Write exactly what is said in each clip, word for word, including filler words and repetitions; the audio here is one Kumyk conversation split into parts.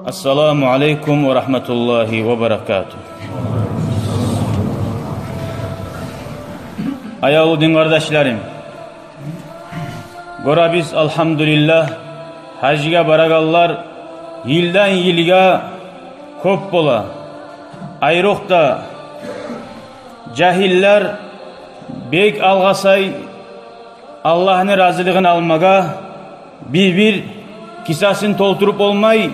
Ассаламу алейкум ва рагьматуллагьи ва баракатугь. Аявлу дин къардашларым, гёребиз, алгьамдулиллагь, гьажгъа барагъанлар йылдан йылгъа кёп бола. Айрокъда жагьиллер бек алгъасай Аллагьны разилигин алмагъа бир-бир кисасын толтуруп болмай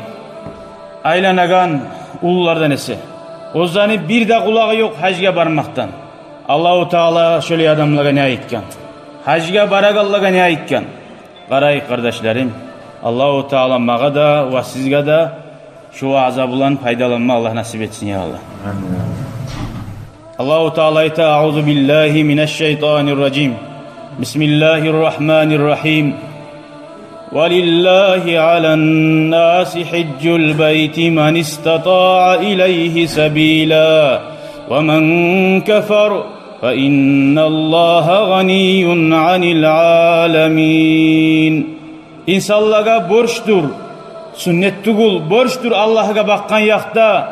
айланагъан уллулардан эсе. Оьзлени бир де къулагъы ёкъ гьажгъа бармакъдан. Аллагьу Таала шолай адамлагъа не айтгъан? Гьажгъа барагъанлагъа не айтгъан? Къарайыкъ, къардашларым. Аллагьу Таала магъа да ва сизге де шу ваъза булан пайдаланма Аллагь насип этсин, я Аллагь. Амин. Аллагьу Таала айта: «Аъузу биллагьи минаш шайтанир ражим. Бисмиллагьир рагьманир рагьим. Валиллагьи алан наси гьижжул байти ман истатаа илайгьи сабила. Ва ман кафар фа инналлагьа гъанийюн анил аламин». Инсанлагъа борчдур, сюннет тюгюл, борчдур Аллагьгъа бакъгъан якъда.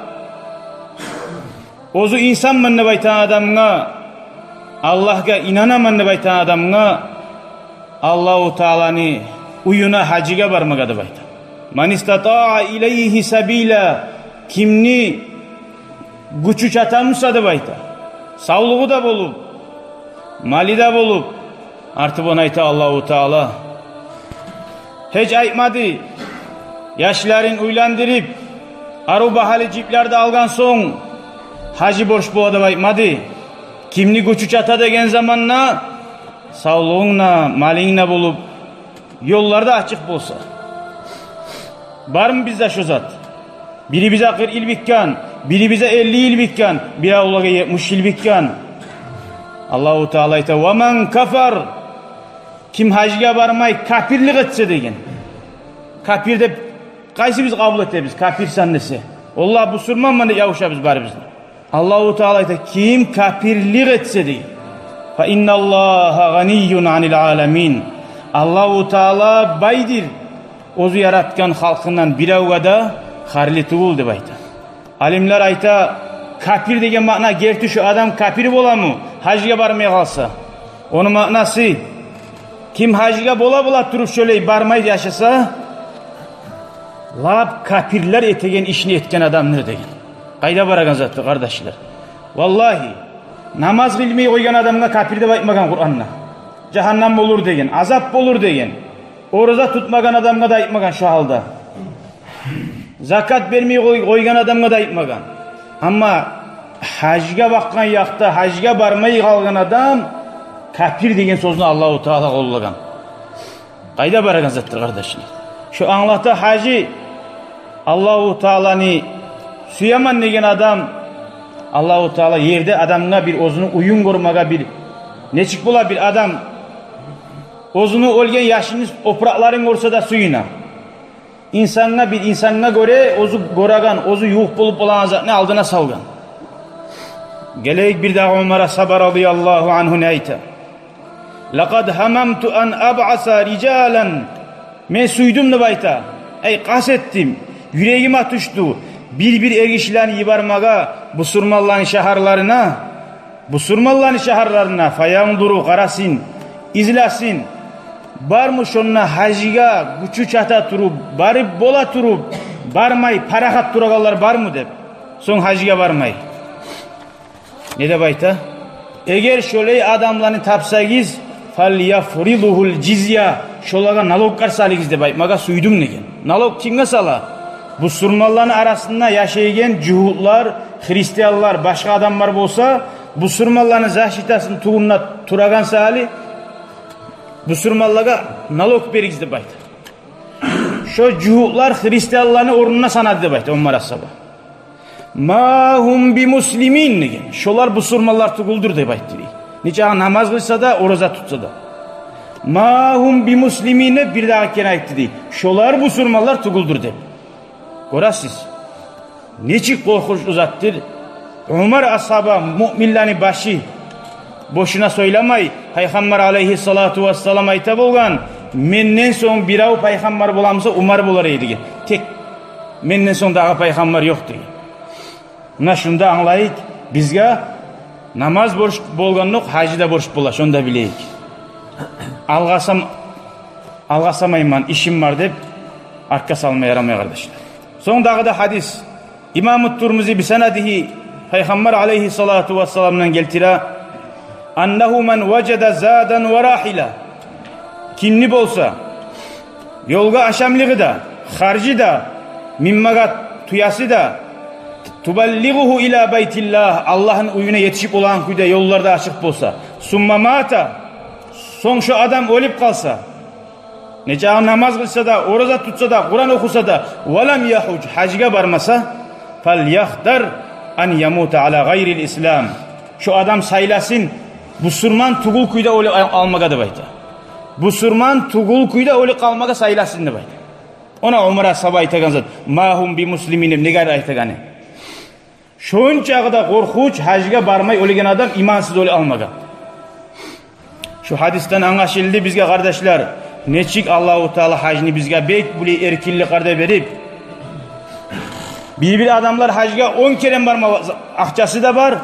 Оьзю инсанман деп айтагъан адамгъа, Аллагьгъа инанаман деп айтагъан адамгъа Аллагьу Тааланы уьюне гьажгъа бармагъа деп айта. Ман истатаа илайгьи сабила, кимни гючю чата буса деп айта. Савлугъу да болуп, малы да болуп, артып ону айта Аллагьу Таала. Гьеч айтмады, яшларын уьйлендирип, арив багьалы жиплер де алгъан сонг, гьажи борч бола деп айтмады. Кимни гючю чата деген заманда, савлугъунг да, малынг да болуп, ёллар да ачыкъ болса. Бармы бизде шо зат? Бирибизге къыркъ йыл битген, бирибизге элли йыл битген, биревлеге етмиш йыл битген. Аллагьу Таала айта: «Ва ман кафар». Ким гьажгъа бармай капирлик этсе деген. Капир деп къайсыбыз къабул этебиз, капирсен десе? Валлагь, бусурманман деп ябушабыз барыбыз да. Аллагьу Таала айта: «Ким капирлик этсе», — дей. «Фа инналлагьа гъанийюн анил аламин». Аллагьу Таала байдыр оьзю яратгъан халкъындан биревге де харли тюгюл деп айта. Алимлер айта, капир деген маъна, герти шо адам капир боламы, гьажгъа бармай къалса? Ону маънасы, ким гьажгъа бола-бола туруп шолай бармай яшаса, лап капирлер этеген ишни этген адамдыр деген. Къайда барагъан затдыр, къардашлар? Валлагьи, намаз къылмай къойгъан адамгъа капир деп айтмагъан Къуранда. Жагьаннам болур деген, азап болур деген. Ораза тутмагъан адамгъа да айтмагъан шо гьалда. Закат бермей къой-, къойгъан адамгъа да айтмагъан. Амма гьажгъа бакъгъан якъда, гьажгъа бармай къалгъан адам капир деген сёзню Аллагьу Таала къоллагъан. Къайда барагъан затдыр, къардашлар? Шо англата, гьажи Аллагьу Тааланы сюемен деген адам, Аллагьу Таала ерде адамгъа бир оьзюню уьюн гёрмеге бир, нечик бола бир адам оьзюню оьлген яшыны опуракъларын гёрсе де сююне. Инсангъа, бир инсангъа гёре оьзю гёреген, оьзю ювукъ болуп болагъан затны алдына салгъан. Гелейик, бир дагъы Умар асгьаба радияллагьу ангьу не айта? «Лакъад гьамамту ан абъаса риджалан». Мен сюйдюм деп айта. Эй, къаст этдим, юрегиме тюшдю бир-бир эргишилени йибермеге бусурманланы шагьарларына. Бусурманланы шагьарларына, фаянзуру, къарасын, излесин, бармы шонда гьажгъа гючю чата туруп, барып бола туруп, бармай, парахат турагъанлар бармы деп. Сонг гьажгъа бармай. Не деп айта? Эгер шолай адамланы тапсагъыз, «фальяфридугьул жизья», шолагъа налоглар салыгъыз деп айтмагъа сюйдюм деген. Налог кимге сала? Бусурманланы арасында яшайгъан жугьутлар, христианлар, башгъа адамлар болса, бусурманланы защитасыны тюбюнде турагъан саялы, бусурманлагъа налог беригиз деп айта. Шо жугьутлар христианланы орнуна санады деп айта Умар асгьаба. «Ма гьум бимуслимин» деген. Шолар бусурманлар тюгюлдюр деп айтды дей. Нечакъы намаз къылса да, ораза тутса да. «Ма гьум бимуслимин» деп бир дагъы керен айтды дей. Шолар бусурманлар тюгюлдюр деп. Гёресиз, нечик къоркъунчлу затдыр. Умар асгьаба муъминлени башы, бошуна сёйлемей, Пайхаммар алайгьиссалату вассалам айта болгъан: «Менден сонг бирев пайхаммар боламса, Умар болар эди», — деген. Тек Менден сонг дагъы пайхаммар ёкъ деген. Муна шунда англайыкъ, бизге намаз борч болгъандокъ, гьажи де борч бола, шону да билейик. Алгъасам-, алгъасамайман, ишим бар деп, артгъа салма ярамай, къардашлар. Сонг дагъы да гьадис. Имаму Турмузи бисанадигьи, пайхаммар алайгьиссалату вассаламдан гелтире: «Аннагьу ман важада задан ва рагьила». Кимни болса ёлгъа ашамлыгъы да, харжы да, минмагъа тюеси де, «тубаллигъугьу ила байтиллагь», Аллагьны уьюне етишип болагъан кюйде ёллар да ачыкъ болса, «сумма мата», сонг шо адам оьлюп къалса, нечакъы намаз къылса да, ораза тутса да, Къуран охуса да, «ва лам ягьуж», гьажгъа бармаса, «фальяхзар ан ямута ала гъайрил ислам». Шо адам сайласын бусурман тюгюл кюйде оьлюп къал-, къалмагъа деп айта. Бусурман тюгюл кюйде оьлюп къалмагъа сайласын деп айта. Она Умар асгьаба айтагъан зат, «ма гьум бимуслимин» деп неге айтагъаны? Шончакъы да къоркъунч гьажгъа бармай оьлеген адам имансыз оьлюп къалмагъа. Шу гьадисден англашылды бизге, къардашлар, нечик Аллагьу Таала гьажны бизге бек булай эркинликлерде берип. Бир-бир адамлар гьажгъа он керен барма акъчасы да бар,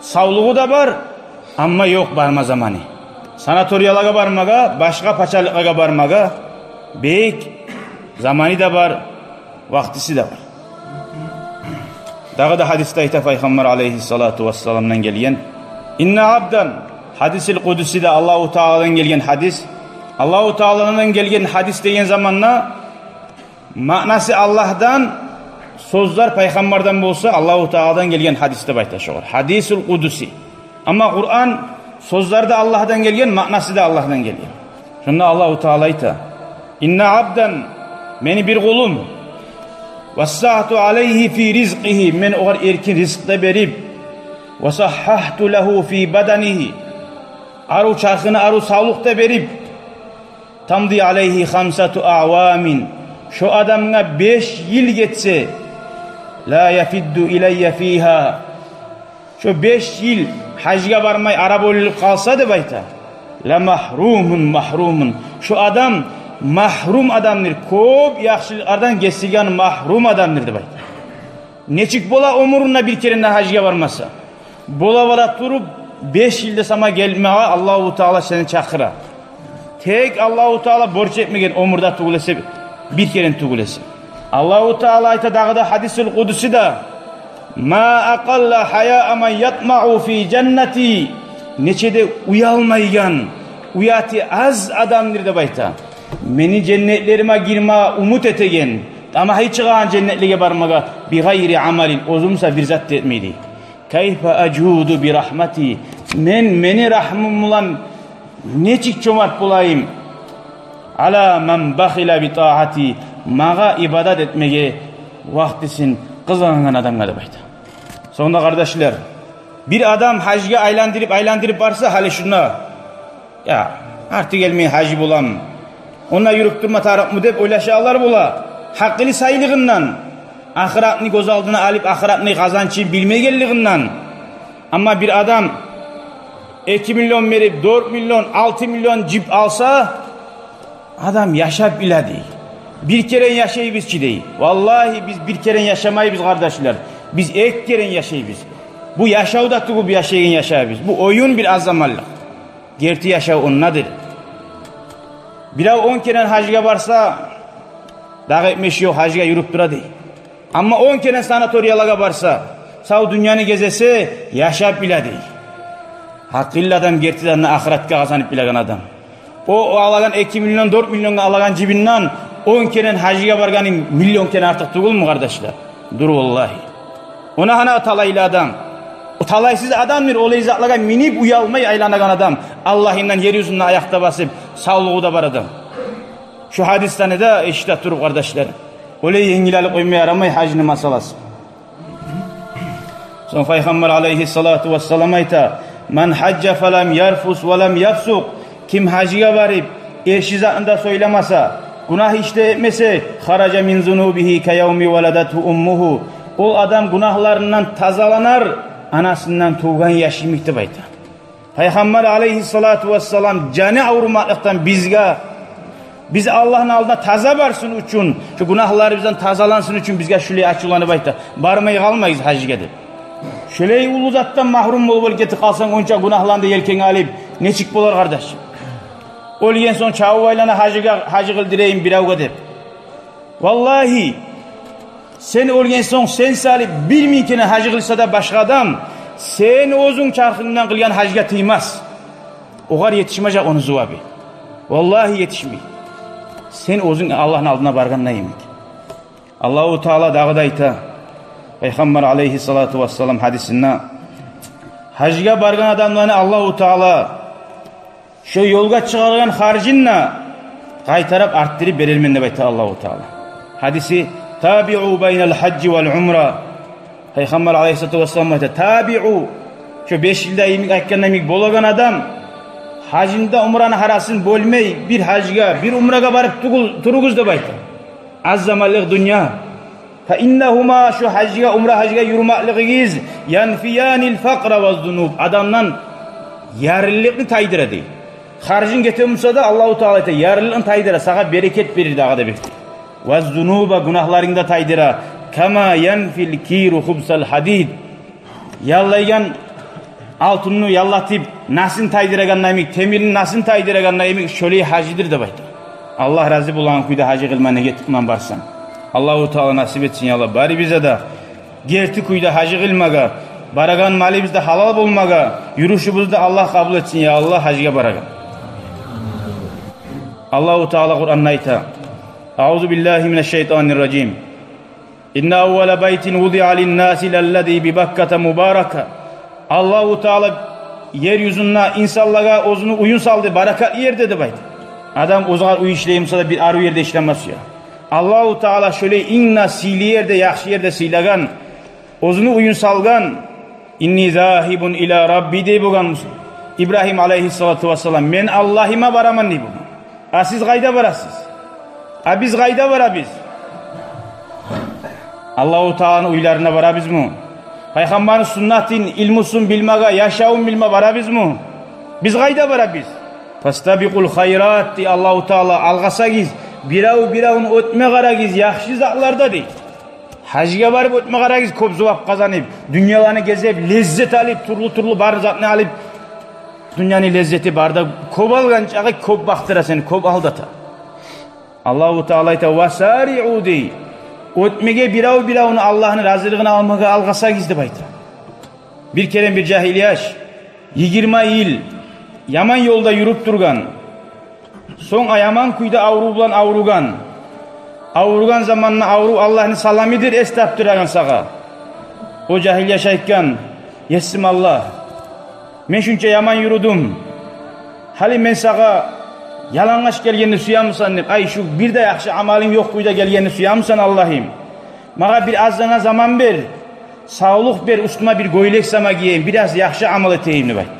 савлугъу да бар, амма ёкъ барма заманы. Санаториялагъа бармагъа, башгъа пачалыкълагъа бармагъа бек заманы да бар, вакътиси де бар. Дагъы да гьадисде айта пайхаммар алайгьиссалату вассаламдан гелген. «Инна абдан», гьадисил къудусиде Аллагьу Тааладан гелген гьадис. Аллагьу Тааладан гелген гьадис деген заманда маънасы Аллагьдан, сёзлер пайхаммардан болса, Аллагьу Тааладан гелген гьадис деп айта шогъар. Гьадисул къудуси. Амма Къуран сёзлер де Аллагьдан гелген, маънасы да Аллагьдан гелген. Шонда Аллагьу Таала айта: «Инна абдан», мени бир къулум, «вассагьту алайгьи фи ризкъигьи», мен огъар эркин ризкъ да берип, «ва сагьгьагьту лагьу фи баданигьи», арив чархына арив савлукъ да берип, «тамди алайгьи хамсату аъвамин», шо адамгъа беш йыл гетсе, «ла яфидду илайя фигьа», шо беш йыл гьажгъа бармай ара бёлюнюп къалса деп айта, «ла магьрумун магьрумун», шо адам магьрум адамдыр, кёп яхшылыкълардан гесилген магьрум адамдыр деп айта. Нечик бола оьмюрюнде бир керен де гьажгъа бармаса? Бола-бола туруп, беш йылда сама гелмеге Аллагьу Таала сени чакъыра. Тек Аллагьу Таала борч этмеген оьмюрде тюгюл эсе, бир керен тюгюл эсе. Аллагьу Таала айта дагъы да гьадисул къудусиде: «Ма акъалла гьаяа ман ятмаъу фи жаннати». Нече де уялмайгъан, уяты аз адамдыр деп айта. Мени женнетлериме гирме умут этеген, тамагьы чыгъагъан женнетлеге бармагъа, «бигъайри амалин», оьзю буса бир зат да этмей дей. «Кайфа ажуду би рагьмати», мен мени рагьмум булан нечик чомарт болайым, «ала ман бахила би тагьати», магъа ибадат этмеге вакътисин къызгъангъан адамгъа деп айта. Сонг да, къардашлар, бир адам гьажгъа айландырып-айландырып барса, гьали шунда, я, арты гелмей гьажи болам, онда юрюп турма тарыкъмы деп ойлашагъанлар бола. Гьакъылы сайлыгъындан, ахыратны гёз алдына алып, ахыратны къазанчын билмегенлигинден. Амма бир адам эки миллион берип, дёрт миллион, алты миллион жып алса, адам яшап биле дей. Бир керен яшайбыз чы дей. Валлагьи, биз бир керен яшамайбыз, къардашлар. Биз эки керен яшайбыз. Бу яшав да тюгюл, бу яшайгъан яшайбыз. Бу оюн бир аз заманлыкъ. Герти яшав ондадыр. Бирев он керен гьажгъа барса, дагъы этмеши ёкъ, гьажгъа юрюп тура дей. Амма он керен санаториялагъа барса, сав дюньяны гезесе, яшап биле дей. Гьакъыллы адам гертиден де ахыратгъа къазанып билеген адам. О, о алагъан эки миллион, дёрт миллионгъа алагъан жибинден он керен гьажгъа баргъаны миллион керен артыкъ тюгюлмю, къардашлар? Дюр, валлагьи. Она гьана талайлы адам. О талайсыз адамдыр, олай затлагъа минип уялмай айланагъан адам. Аллагьындан ер юзюнде аякъда басып, савлугъу да бар адам. Шу гьадисден де эшите туруп, къардашлар, олай енгил алып къойма ярамай гьажны масъаласын. Сонг Пайхаммар алайгьиссалату вассалам айта: «Ман гьажжа фалам ярфус ва лам яфсукъ». Ким гьажгъа барып, эрши затны да сёйлемесе, гюнагь иш де этмесе, «хаража мин зунубигьи ка явми валадатгьу уммугьу». Ол адам гюнагьларындан тазаланар, анасындан тувгъан яш йимик деп айта. Пайхаммар алайгьиссалату вассалам жаны авурмакълыкъдан бизге Биз Аллагьны алдына таза барсын учун, шу гюнагьларыбыздан тазалансын учун бизге шулай ачувланып айта: «Бармай къалмагъыз гьажгъа», – деп. Шулай уллу затдан магьрюм болуп оьлюп гетип къалсанг, онча гюнагьланы да елкенге алып, нечик болар, къардаш? Оьлген сонг чабып айлана гьажгъа, гьаж къылдырайым биревге деп. Валлагьи, сен оьлген сонг сен салып бир минг керен гьаж къылса да башгъа адам, сен оьзюнг чархынгдан къылгъан гьажгъа тиймес. Огъар етишмежек ону зувабы. Валлагьи, етишмей. Сен оьзюнг Аллагьны алдына баргъанда йимик. Аллагьу Таала дагъы да айта, Пайхаммар алайгьиссалату вассалам гьадисинде, гьажгъа баргъан адамланы Аллагьу Таала шо ёлгъа чыгъаргъан харжын да къайтарып, артдырып берермен деп айта Аллагьу Таала. Гьадиси: «Табиу байнал гьажжи вал умра». Пайхаммар алайгьиссалату вассалам айта: «Табиу». Шо беш йылда йимик айтгъанда йимик болагъан адам, гьажны да умраны арасын бёлмей, бир гьажгъа, бир умрагъа барып тугъул-, туругъуз деп айта. Аз заманлыкъ дюнья. «Фа иннагьума», шо гьажгъа, умра гьажгъа юрюмеклигигиз, «янфиянил факъра ваз зунуб», адамдан ярлылыкъны тайдыра дей. Харжынг гете буса да, Аллагьу Таала айта, ярлылыкъны тайдыра, сагъа берекет берир дагъы да бир. «Ваз зунуба», гюнагьларынгны да тайдыра. «Кама янфил киру хубсал гьадид». Яллайгъан алтынны яллатып, насын тайдырагъанда йимик, темирни насын тайдырагъанда йимик, шолай гьаждыр деп айта. Аллагь рази болагъан кюйде гьаж къылма ниет этип барсанг. Аллагьу Таала насип этсин, я Аллагь, барыбызгъа да герти кюйде гьаж къылмагъа, барагъан малыбыз да гьалал болмагъа, юрюшюбюзню де Аллагь къабул этсин, я Аллагь, гьажгъа барагъан. Аллагьу Таала Къуранда айта: «Аузу биллагьи минаш шайтанир ражим. Инна аввала байтин вудиа линнаси лаллази би Бакката мубарака». Аллагьу Таала ер юзюнде инсанлагъа оьзюню уьюн салды, баракатлы ерде деп айта. Адам оьзюгер уьй ишлей буса да, бир арив ерде ишлеме сюе. Аллагьу Таала шолай инг де сыйлы ерде, яхшы ерде сыйлагъан, оьзюню уьюн салгъан. «Инни загьибун ила рабби» дей болгъан Ибрагьим алайгьиссалату вассалам, «Мен Аллагьыма бараман» дей болгъан. А сиз къайда барасыз? А биз къайда барабыз? Аллагьу Тааланы уьйлерине барабызмы? Пайхаммарны суннатын, илмусун билмеге, яшавун билме барабызмы? Биз къайда барабыз? «Фастабикъул хайрат» дей Аллагьу Таала, алгъасагъыз, бирев-биревню оьтме къарагъыз яхшы затларда дей. Гьажгъа барып оьтме къарагъыз, кёп зувап къазанып, дюньяланы гезип, леззет алып, тюрлю-тюрлю бар затны алып, дюньяны леззети бар да, кёп алгъан чакъы кёп бакътыра сени, кёп алдата. Аллагьу Таала айта: «Васариу» дей. Оьтмеге бирев-биревню Аллагьны разилигин алмагъа алгъасагъыз деп айта. Бир керен бир жагьил яш йигирма йыл яман ёлда юрюп тургъан. Сонг а яман кюйде аврув булан авругъан. Авругъан заманда аврув Аллагьны саламыдыр эс тапдырагъан сагъа. О жагьил яш айтгъан: «Есим Аллагь, мен шунча яман юрюдюм. Гьали мен сагъа ялангъач гелгенни сюемисен деп, ай, шу бир де яхшы амалым ёкъ кюйде гелгенни сюемисен, Аллагьым? Магъа бир азгъана заман бер, савлукъ бер, уьстюме бир гёйлек сама гиейим, бираз яхшы амал этейим», – деп айтды.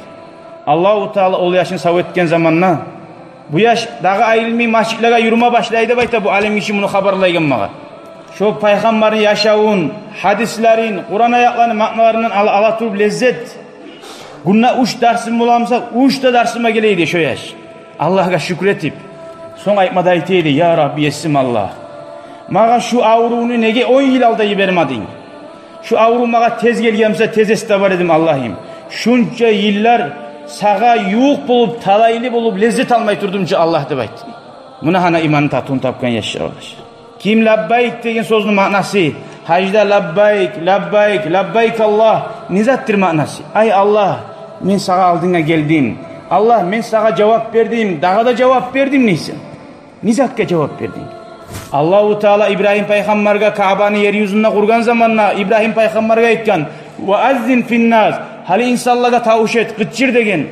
Аллагьу Таала ол яшны сав этген заманда, бу яш дагъы айрылмай межитлеге юрюме башлай деп айта бу алим гиши муну хабарлайгъан магъа. Шо пайхаммарны яшавун, гьадислерин, Къуран аятланы маъналарындан ала, ала туруп леззет. Гюнде уьч дарсым боламыса, уьч де дарсыма гелейди шо яш, Аллагьгъа шюкюр этип. Сонг айтма да айта эди: «Я Рабби, есим Аллагь, магъа шу аврувну неге он йыл алда йибермединг? Шу аврув магъа тез гелгенмиса, тез эс табар эдим, Аллагьым. Шунча йыллар сагъа ювукъ болуп, талайлы болуп, леззет алмай турдум чы, Аллагь», – деп айтды. Муна гьана иманны татывун тапгъан яш, къардаш. Ким лаббайк деген сёзню маънасы? Гьажда лаббайк, лаббайк, лаббайк Аллагь. Не затдыр маънасы? Ай Аллагь, мен сагъа алдынга гелдим. Аллагь, мен сагъа жавап бердим, дагъы да жавап бердим дейсен. Не затгъа жавап бердинг? Аллагьу Таала Ибрагьим пайхаммаргъа Каабаны ер юзюнде къургъан заманда Ибрагьим пайхаммаргъа айтгъан: «Ва аззин финнас», гьали инсанлагъа тавуш эт, къычыр деген.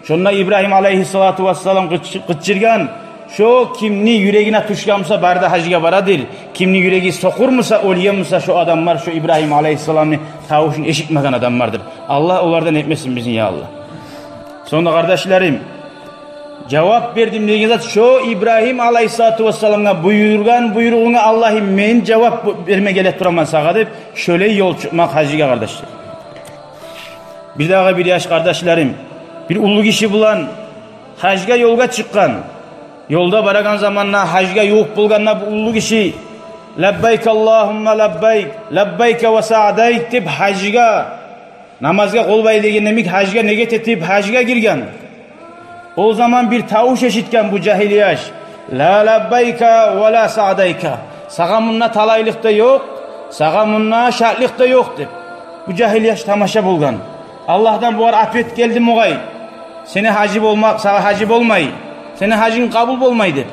Шонда Ибрагьим алайгьиссалату вассалам къыч-, къычыргъан: «Шо кимни юрегине тюшген буса, бары да гьажгъа барадыр. Кимни юреги сокъур буса, оьлген буса, шо адамлар шо Ибрагьим алайгьиссаламны тавушун эшитмеген адамлардыр. Аллагь олардан этмесин бизин, я Аллагь». Сонда, къардашларым, жавап бердим деген зат, шо Ибрагьим алайгьиссалату вассаламгъа буюргъан буйругъунга, Аллагьым, мен жавап берме геле тураман сагъа деп, шолай ёл чыкъмакъ гьажгъа, къардашлар. Бирдагъы бир яш, къардашларым, бир уллу гиши булан гьажгъа ёлгъа чыкъгъан. Ёлда барагъан заманда, гьажгъа ювукъ болгъанда бу уллу гиши: «Лаббайк Аллагьумма лаббайк, лаббайка ва саъдайк», — деп, гьажгъа, намазгъа къол байлай дегенде йимик, гьажгъа негет этип, гьажгъа гирген. О заман бир тавуш эшитген бу жагьил яш: «Ла лаббайка ва ла саъдайка». Сагъа мунда талайлыкъ да ёкъ, сагъа мунда шатлыкъ да ёкъ деп. Бу жагьил яш тамаша болгъан. Аллагьдан бугъар ответ гелди бугъай: «Сени гьажи болмакъ, сагъа гьажи болмай, сени гьажинг къабул болмай», — деп.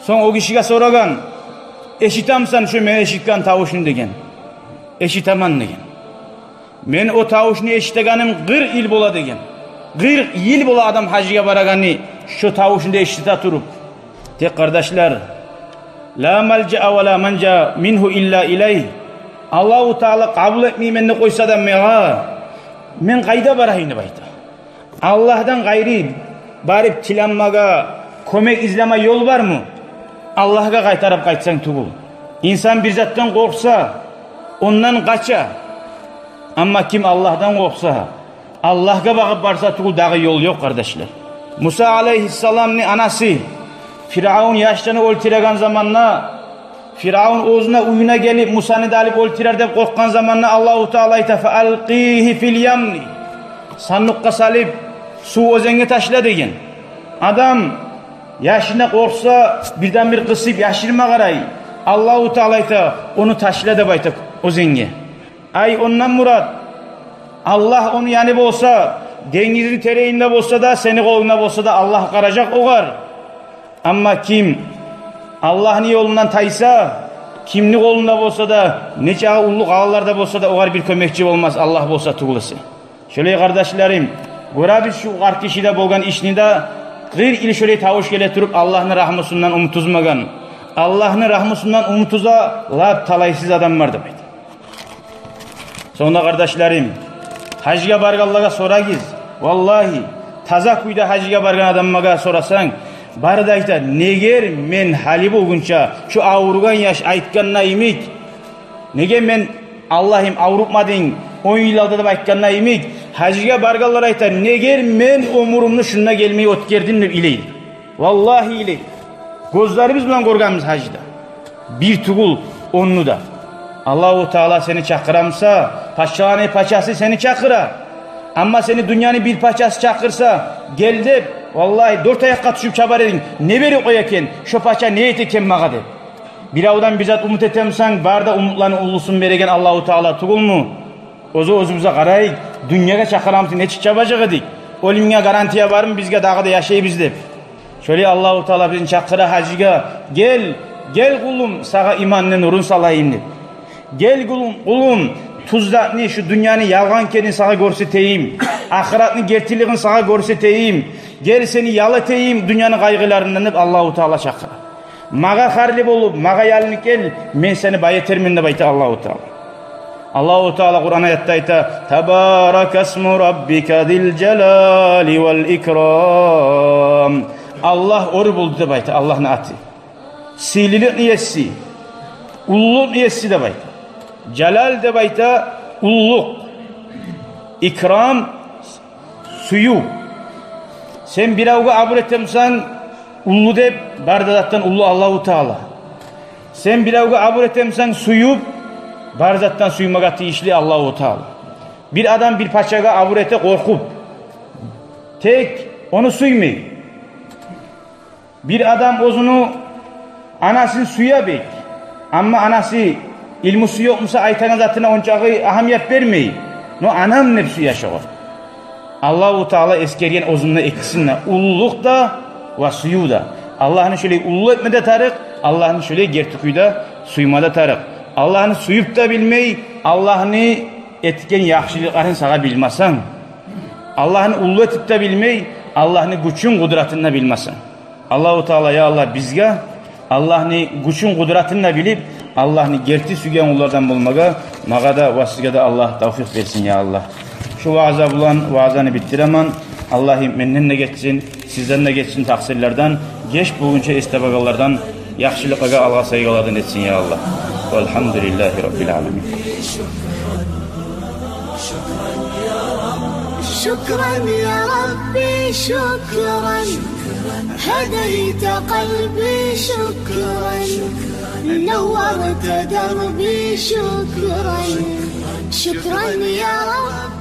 Сонг о гишиге сорагъан: «Эшитемисен шо мен эшитген тавушну?» — деген. «Эшитемен», — деген. «Мен о тавушну эшитегеним къыркъ йыл бола», — деген. Къыркъ йыл бола адам гьажгъа барагъаны, шо тавушну да эшите туруп. Тек, къардашлар, «Ла малжаа ва ла манжа мингьу илла илайгь». Аллагьу Таала къабул этмеймен деп къойса да магъа, мен къайда барайым деп айта. Аллагьдан къайры барып тиленмеге кёмек излеме ёл бармы? Аллагьгъа къайтарып къайтсанг тюгюл. Инсан бир затдан къоркъса, ондан къача. Амма ким Аллагьдан къоркъса, Аллагьгъа багъып барса тюгюл, дагъы ёл ёкъ, къардашлар. Муса алайгьиссаламны анасы Фиръавун яшланы оьлтюреген заманда, Фиръавун оьзюню уьюне гелип, Мусаны да алып оьлтюрер деп къоркъгъан заманда, Аллагьу Таала айта: «Фа алкъигьи фил ямми». Сандукъгъа салып, сув оьзенге ташла деген. Адам яшына къоркъса, бирден-бир къысып яшырма къарай. Аллагьу Таала айта: «Ону ташла», — деп айта, оьзенге. Ай, ондан мурат: Аллагь ону яны болса, денгизни теренинде болса да, сени къолунгда болса да, Аллагь къаражакъ огъар. Амма ким Аллагьны ёлундан тайса, кимни къолунда болса да, нечакъы уллу къалаларда болса да, огъар бир кёмекчи болмас, Аллагь болса тюгюл эсе. Шолай, къардашларым, гёребиз шу къарт гишиде болгъан ишни де, къыркъ йыл шолай тавуш геле туруп, Аллагьны рагьмусундан умут уьзмеген. Аллагьны рагьмусундан умут уьзе лап талайсыз адам бар деп айта. Сонг да, къардашларым, гьажгъа баргъанлагъа сорагъыз. Валлагьи, таза кюйде гьажгъа баргъан адамлагъа сорасанг, бары да айта: «Неге мен гьали болгъунча, шу авругъан яш айтгъанда йимик, неге мен, Аллагьым, аврутмадынг он йыл алда?» — деп айтгъанда йимик, гьажгъа баргъанлар айта: «Неге мен оьмюрюмню шунда гелмей оьтгердим?» — деп йылай. Валлагьи, йылай. Гёзлерибиз булан гёргенбиз гьажда. Бир тюгюл, онну да. Аллагьу Таала сени чакъыра буса, пачаланы пачасы сени чакъыра. Амма сени дюньяны бир пачасы чакъырса, «Гел», — деп, валлагьи, дёрт аякъгъа тюшюп чабар эдинг. «Не берип къоя экен? Шо пача не эте экен магъа?» — деп. Биревден бир зат умут этемисен, бары да умутланы уллусун береген Аллагьу Таала тюгюлмю? Оьзю, оьзюбюзге къарайыкъ, дюньягъа чакъыра буса, нечик чабажакъ эдик? Оьлюмге гарантия бармы бизге дагъы да яшайбыз деп? Шолай Аллагьу Таала бизин чакъыра гьажгъа: «Гел, гел, къулум, сагъа иманны нурун салайым», — деп. «Гел, къулум, къулум, тюз затны, шу дюньяны ялгъан экенин сагъа гёрсетейим, ахыратны гертилигин сагъа гёрсетейим. Гел, сени ял этейим дюньяны къайгъыларындан», — деп Аллагьу Таала чакъыра. «Магъа харлы болуп, магъа ялынып гел, мен сени бай этермен», — деп айта Аллагьу Таала. Аллагьу Таала Къуран аятда айта: «Табаракасму раббика зил жалали вал икрам». Аллагь оьр болду деп айта, Аллагьны аты. Сыйлылыкъны еси, уллулукъну еси деп айта. Жалал деп айта уллулукъ. Икрам — сююв. Сен биревге абур этемисен, уллу деп, бары да затдан уллу Аллагьу Таала. Сен биревге абур этемисен, сююп, бары затдан сюймеге тийишли Аллагьу Таала. Бир адам бир пачагъа абур эте къоркъуп, тек ону сюймей. Бир адам оьзюню анасын сюе бек. Амма анасы, илмусу ёкъ буса, айтагъан затына ончакъы агьамият бермей. Но «анам» деп сюе шогъар. Аллагьу Таала эсгерген оьзюнде экисин де: уллулукъ да ва сююв де. Аллагьны шолай уллу этме де тарыкъ, Аллагьны шолай герти кюйде сюйме де тарыкъ. Аллагьны сююп де билмей, Аллагьны этген яхшылыкъларын сагъа билмесенг, Аллагьны уллу этип де билмей, Аллагьны гючюн, къудратын да билмесенг. Аллагьу Таала, я Аллагь, бизге Аллагьны гючюн, къудратын да билип, Аллагьны герти сюйген къуллардан болмагъа магъа да ва сизге де Аллагь тавфикъ берсин, я Аллагь. Шу ваъза булан ваъзаны битдиремен. Аллагьым менден де гечсин, сизден де гечсин такъсырлардан, геч болгъунча эс табагъанлардан, яхшылыкълагъа алгъасайгъанлардан этсин, я Аллагь. Валгьамдулиллагьи раббил аламин. شكرا يا ربي، شكرا. هديت قلبي، شكرا. نورت دربي، شكرا. شكرا يا رب.